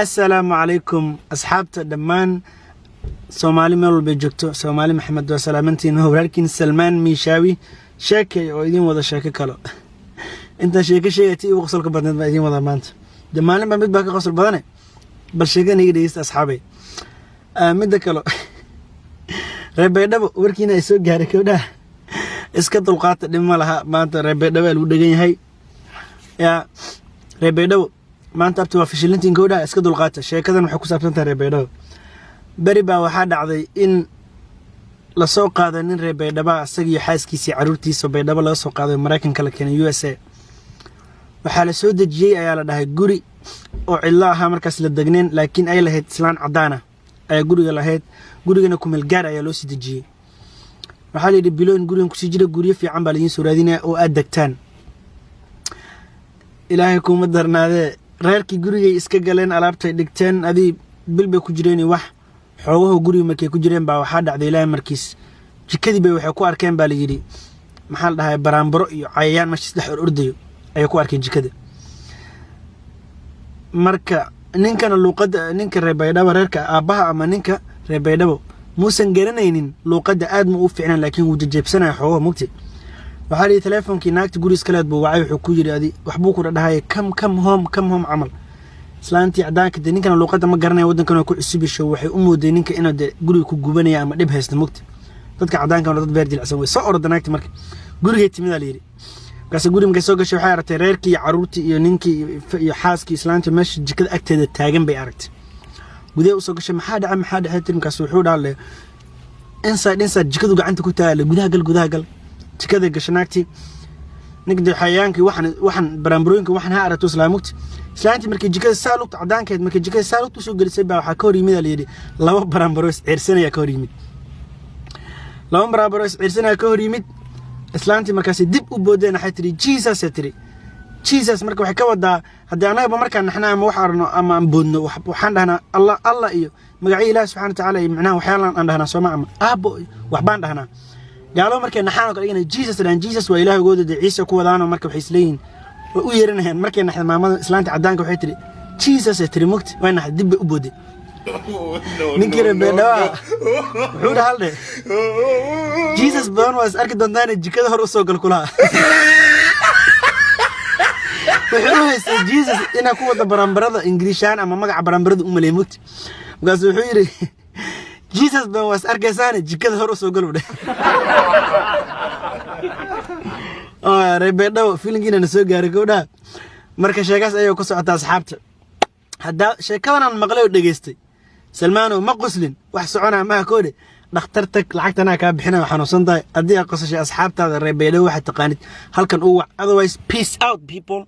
Assalaamu calaykum, asxaabta dhammaan. Soomaali meel walbay joogto, Soomaali Maxamed, waa salaamantiin. Walaalkiin Salmaan Miishaawi sheekay oo idiin wada sheeko kalo. Intaan sheeko sheegay, ti igu qosolka badneed baa idiin wadaa maanta. De maalin baa mid baa ka qosol badane. Bal sheekada iga dhegeysta, asxaabay. Midda kalo, reer Baydhabo, warkiina ay soo gaaray gabdhaha, iska dulqaata, dhib ma laha. Maanta reer Baydhabo lagu dhegan yahay. Yaa reer Baydhabo, maanta abti waa fashilintiin. Gabdhaha, iska dulqaata. Sheekadan waxay ku saabsan tahay reer Baydhabo. Beri baa waxaa dhacday in lasoo qaaday nin reer Baydhaba, isagiyo xaaskiisii, carruurtiisa. Baydhabo laga soo qaaday, Maraykanka la keenay, USA. Waxaa la soo dejiyey ayaa la dhahay guri oo cidlo ahaa markaas la degneen, laakiin ay lahayd islaan caddaana ayaa guriga lahayd. Gurigana kumeel gaar ayaa loo sii dejiyey. Waxaa la yidhi, bilooyin gurigan kusii jira, guryo fiican baa laidiin soo raadinaya oo aad degtaan. Ilaahay kuuma darnaadee, reerkii gurigay iska galeen, alaabtay dhigteen, adii bil bay ku jireen. Wax xoogaho guriga markay ku jireen baa waxaa dhacday, Ilaahay markiis, jikadii bay waxay ku arkeen baa la yidhi, maxaa la dhahay, baraanbaro iyo cayayaan meesha isdhex or ordayo ayay ku arkeen jikada. Marka ninkana luuqadda, ninka reer Baydhabo, reerka aabbaha ama ninka reer Baydhabo, muusan garanaynin luuqadda, aad ma u fiicnaan, laakiin wuu jejeebsanaya xoogaho mugti. Waxaa la yidhi, telefonkii naagta guri iskaleed buu wacay. Wuxuu ku yidhi, adi waxbuu ku dhadhahaya, "Come, come home, come home" camal. Islaantii cadaanka dee, ninkana luuqadda ma garanaya, waddankan waa ku cusubisho, waxay u mooday ninka inuu de guriga ku gubanaya ama dhib haysta mugti. Dadka cadaanka dad beer jilicsan way. Soo orda naagti marka gurigay timidaa la yidhi. Markaase guri markay soo gashay, waxay aragtay reerkii iyo carruurtii iyo ninkii iyo xaaskii, islaantii meesha jikada agteeda taagan bay aragtay. Gudaha usoo gashay. "Maxaa dhacay? Maxaa dhacay?" tiri. Markaas wuxuu dhaale, "Inside, inside." Jikadu gacanta ku taala. "Gudaha gal, gudaha gal." Jikada gashay naagtii. Ninka dee xayayaankii, waxan baraambarooyinka waxan ha aragto islaam mugti. Islaantii markay jikada saa lugta cadaankeed, markay jikada saa lugta usoo gelisay baa waxaa ka hor yimid, la yidhi, laba baraambaro is ciirsanaya ka hor yimid. Laba baraambaro is ciirsanaya ka hor yimid islaantii. Markaasay dib u boodeen. Waxay tiri, "Jesus," ay tiri, "Jesus." Marka waxay ka wadaa, haddii annagaba markaan naxna ama wax arno ama aan boodno, waxaan dhahnaa Allah, Allah iyo magacyo Ilaah subxana watacaala iyo macnaha waxyaalaan aan dhahnaa sooma, ama aabbo waxbaan dhahnaa. Gaalada markay naxaan oo kale igana "Jesus" dhahan. Jesus waa ilaahigooda dee, Ciise ku wadaano. Marka waxay isleeyihiin, way u yeeranayaan. Markay naxda maamada, islaanta cadaanka, waxay tiri, "Jesus," ay tiri mugti. Way naxday, dib bay u booday. Ninkii reer Baydhabo wuxuu dhaha, haldhe, "Jesus badan waa is arki doontaane, jikada hor usoo gal." Kulaha wuxuu u haystay Jesus inaa ku wada barambarada Ingiriishaan ama magaca barambarada u maleeyay mugti. Markaasu wuxuu yidhi, "Jesus badan waa is arkaysaane, jikada hor usoo gal," u dheh. Reer Baydhabo, filinkiina na soo gaaray gabdhaha. Marka sheekaas ayay ku socotaa, asxaabta. Haddaa sheekadan aan maqlay oo dhegaystay, Salmaano, ma qoslin, wax soconaa maha koodhe. Dhakhtar tag, lacagtanaa kaa bixina, waa xanuunsan tahay. Haddii aad qosashay, asxaabtaada reer Baydhabo waxaad taqaanid halkan u wac. Otherwise, peace out, people.